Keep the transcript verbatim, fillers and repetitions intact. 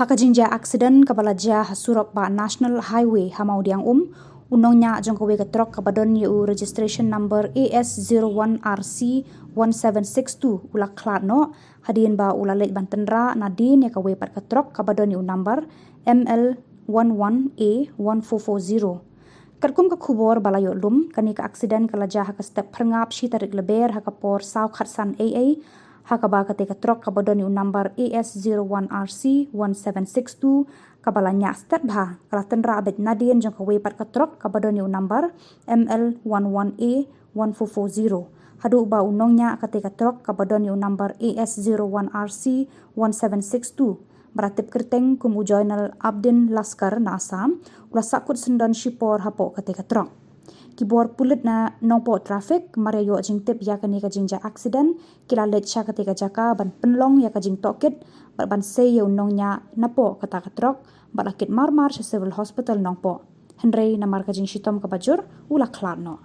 Ha ka jingjia accident kaba la jia ha surok ba National Highway ha Mawdiangum, u nongñiah jong kawei ka truck kaba don ïa u registration number A S zero one R C one seven six two u la khlad noh, hadien ba u la leit ban tynrah nadien ïa kawei pat ka truck kaba don ïa u number M L one one A one four four zero. Katkum ka khubor ba la ïoh lum, kane ka accident ka la jia ha ka step phyrngap shi tarik Lber ha ka por saw khatsan A A, ha kaba kata ka truck kaba don ïa u number A S zero one R C one seven six two, kaba la ñiah stet bha, ka la tynrah beit nadien jong kawei pat ka truck kaba don ïa u number M L one one A one four four zero. Haduh ba u nongñiah kata ka truck kaba don ïa u number A S zero one R C one seven six two, ba la tip kyrteng kum u Joinal Abdin Laskar na Assam, u la sahkut syndon shipor hapoh kata ka truck. Ki bor pulit na Nongpoh Traffic, mar ïa ïoh jingtip ïa kane ka jingjia accident, ki la leit sha kata ka jaka ban pynlong ïa ka jingtohkit, bad ban sei ïa u nongñiah napoh kata ka truck, bad la kit marmar sha Civil Hospital Nongpoh. Hynrei namar ka jingshitom kaba jur, u la khlad noh.